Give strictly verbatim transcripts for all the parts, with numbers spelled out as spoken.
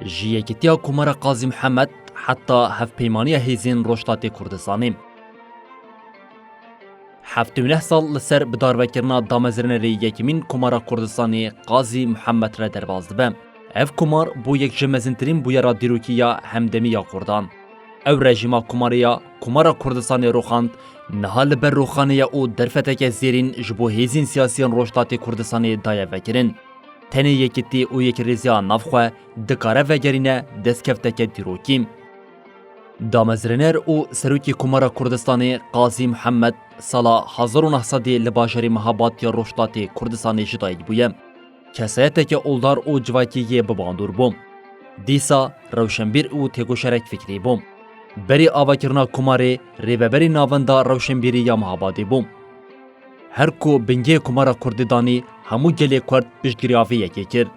Ji Yekîtiya Komara Qazî Mihemed heta Hevpeymaniya Hêzên Rojhilatê Kurdistanê. Heftê û neh sal li ser bidarvekirina damezrênerê yekemîn Komara Kurdistanê Qazî Mihemed re derbas dibe. Ev komar bû yek ji mezintirîn bûyera dîrokî ya hemdemî ya Kurdan. Ew rejîma komarê ya Komara Kurdistanê rûxand, niha li ber rûxanê ye û derfeteke zêrîn ji bo hêzên siyasî yên Rojhilatê Kurdistanê daye vekirin. Tenê yekîtî û yekrêziya navxwe dikare vegerîne destkefteke dîrokî. Damezrêner û Serokê Komara Kurdistanê Qazî Mihemed sala hezar û neh sedî li bajarê Mehabad ya Rojhilatê Kurdistanê ji dayik bûye. Kesayeteke oldar û civakî yê bibandor bû. Dîsa rewşenbîr û têkoşerek fikrî bû. Berî avakirina komarê rêveberê navenda rewşenbîrî ya Mehabadê bû. Her ku bingehê Komara Kurdî danî, hemû gelê Kurd piştgiriya vê yekê kir.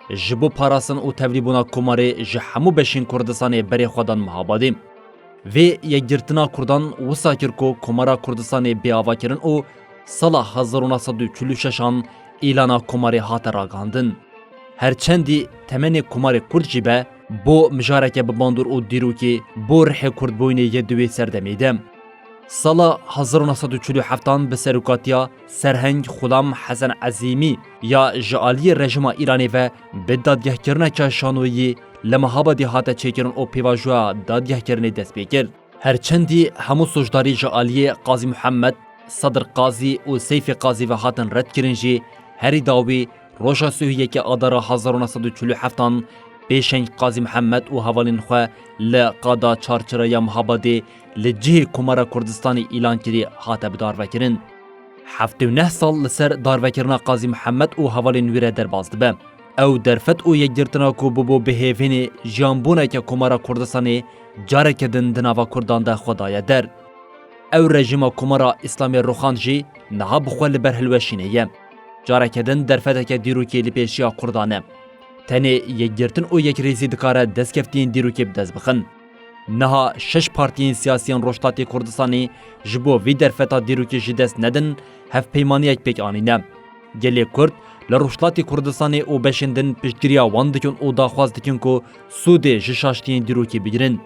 Ji bo parastin û tevlîbûna komarê ji hemû beşên Kurdistanê berê xwe dan Mehabadê. Vê yekgirtina Kurdan wisa kir ku Komara Kurdistanê bê avakirin û sala hezar û neh sed û çil û şeş an îlana komarê hate ragihandin. Her çendî temenê Komarê Kurd jî be, bo mijareke bi bandor û dîrokê, bo rihê kurdbûyînê yê di wê serdemê de. Sala hezar û neh sed û çil û heft an bi serokatiya Serheng Xulam Hesen Ezîmî ya ji aliyê rejîma Îranê ve bi dadgehkirineke şanoyî li Mehabadê hate çêkirin û pêvajoya dadgehkirinê dest pê kir. Her çendî hemû sûcdarî ji aliyê Qazî Mihemed, Sedir Qazî û Seyfê Qazî ve hatin redkirin jî, herî dawî roja sihê yekê Adara hezar û neh sed û çil û heft an pêşeng Qazî Mihemed û hevalên xwe li qada Çarçira ya Mehabadê li cihê Komara Kurdistanê îlan kirî hate bidarvekirin. Heftê û neh sal li ser darvekirina Qazî Mihemed û hevalên wî re derbas dibe. Ew derfet û yekgirtina ku bûbû bi hêvînê jiyanbûneke Komara Kurdistanê careke din di nava Kurdan de xwe daye der. Ew rejîma Komara Îslamê rûxand jî niha bi xwe li ber hilweşînê ye. Careke din derfeteke dîrokê li pêşiya Kurdan e. Tenê yekgirtin û yekrêzî dikare destkeftiyên dîrokê bi dest bixin. Niha şeş partiyên siyasî yên Rojhilatê Kurdistanê ji bo vî derfeta dîrokê ji dest nedin, hevpeymaniyek pêk anîne. Gelê Kurd li Rojhilatê Kurdistanê û beşên din piştgiriya wan dikin û daxwaz dikin ku sûdê ji şaştiyên dîrokê bigirin.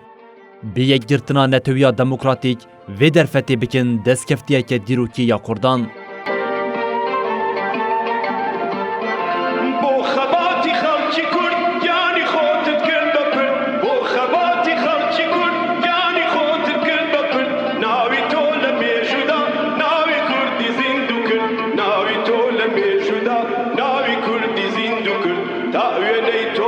Bi yekgirtina Netewîya Demokratîk vê derfetê bikin destkeftiyeke dîrokî ya Kurdan. Bo xebatî xelkî Kurd giyanî xwe dikin bepir. Bo xebatî xelkî Kurd giyanî xwe dikin bepir. Navî to li mêjû da, navî Kurdî zîndû kir. Navî to li mêjû da, navî Kurdî zîndû kir. Ta wêney to